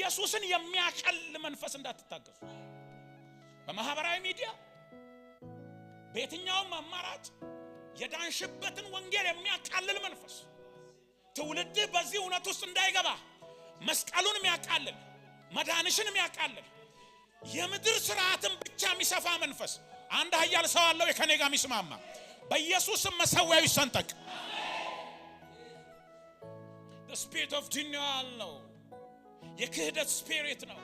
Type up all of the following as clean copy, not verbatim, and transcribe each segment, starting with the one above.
ኢየሱስን የሚያቀል መንፈስ እንዳትታገሱ። በማህበራዊ ሚዲያ በየትኛውም አማራጭ የዳንሽበትን ወንጌል የሚያቃልል መንፈስ፣ ትውልድህ በዚህ እውነት ውስጥ እንዳይገባ መስቀሉን የሚያቃልል፣ መዳንሽን የሚያቃልል፣ የምድር ስርዓትን ብቻ የሚሰፋ መንፈስ፣ አንድ ኃያል ሰው አለው ከኔ ጋር የሚስማማ? በኢየሱስም መሰዊያው ይሰንጠቅ። The spirit of denial ነው፣ የክህደት spirit ነው።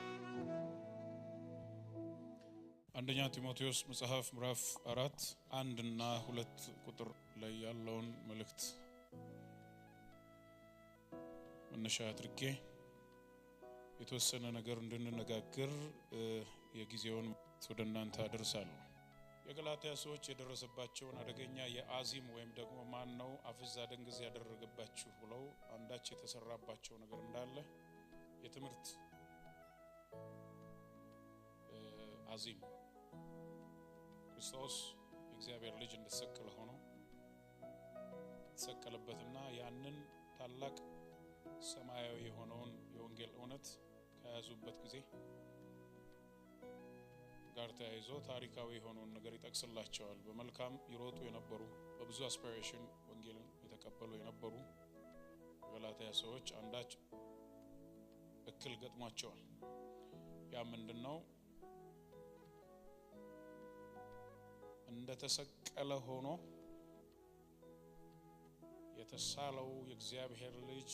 አንደኛ ጢሞቴዎስ መጽሐፍ ምዕራፍ 4 1 እና 2 ቁጥር ላይ ያለውን መልእክት መነሻ አድርጌ የተወሰነ ነገር እንድንነጋገር የጊዜውን ወደ እናንተ አደርሳለሁ። የገላትያ ሰዎች የደረሰባቸውን አደገኛ የአዚም ወይም ደግሞ ማን ነው አፍዝ አደንግዝ ያደረገባችሁ ብለው አንዳች የተሰራባቸው ነገር እንዳለ፣ የትምህርት አዚም፣ ክርስቶስ የእግዚአብሔር ልጅ እንደተሰቀለ ሆኖ የተሰቀለበትና ያንን ታላቅ ሰማያዊ የሆነውን የወንጌል እውነት ከያዙበት ጊዜ ጋር ተያይዞ ታሪካዊ የሆነውን ነገር ይጠቅስላቸዋል። በመልካም ይሮጡ የነበሩ፣ በብዙ aspiration ወንጌልን የተቀበሉ የነበሩ የገላትያ ሰዎች አንዳች እክል ገጥሟቸዋል። ያ ምንድን ነው? እንደተሰቀለ ሆኖ የተሳለው የእግዚአብሔር ልጅ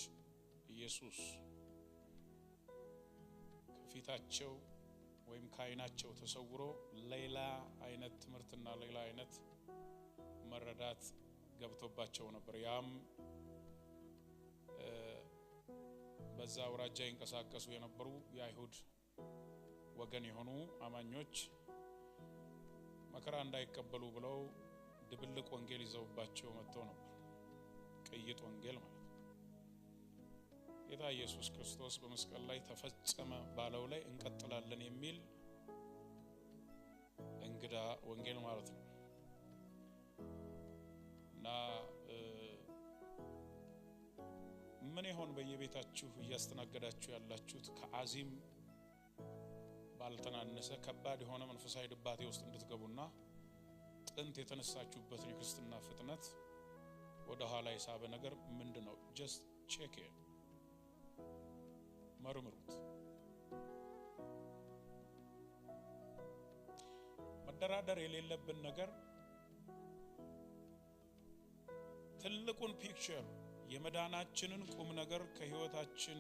ኢየሱስ ከፊታቸው ወይም ከዓይናቸው ተሰውሮ ሌላ አይነት ትምህርትና ሌላ አይነት መረዳት ገብቶባቸው ነበር። ያም በዛ አውራጃ ይንቀሳቀሱ የነበሩ የአይሁድ ወገን የሆኑ አማኞች መከራ እንዳይቀበሉ ብለው ድብልቅ ወንጌል ይዘውባቸው መጥተው ነበር። ቅይጥ ወንጌል ማለት ነው። ጌታ ኢየሱስ ክርስቶስ በመስቀል ላይ ተፈጸመ ባለው ላይ እንቀጥላለን የሚል እንግዳ ወንጌል ማለት ነው። እና ምን ይሆን በየቤታችሁ እያስተናገዳችሁ ያላችሁት? ከአዚም ባልተናነሰ ከባድ የሆነ መንፈሳዊ ድባቴ ውስጥ እንድትገቡና ጥንት የተነሳችሁበትን የክርስትና ፍጥነት ወደ ኋላ የሳበ ነገር ምንድን ነው? Just check፣ መርምሩት። መደራደር የሌለብን ነገር ትልቁን picture፣ የመዳናችንን ቁም ነገር ከህይወታችን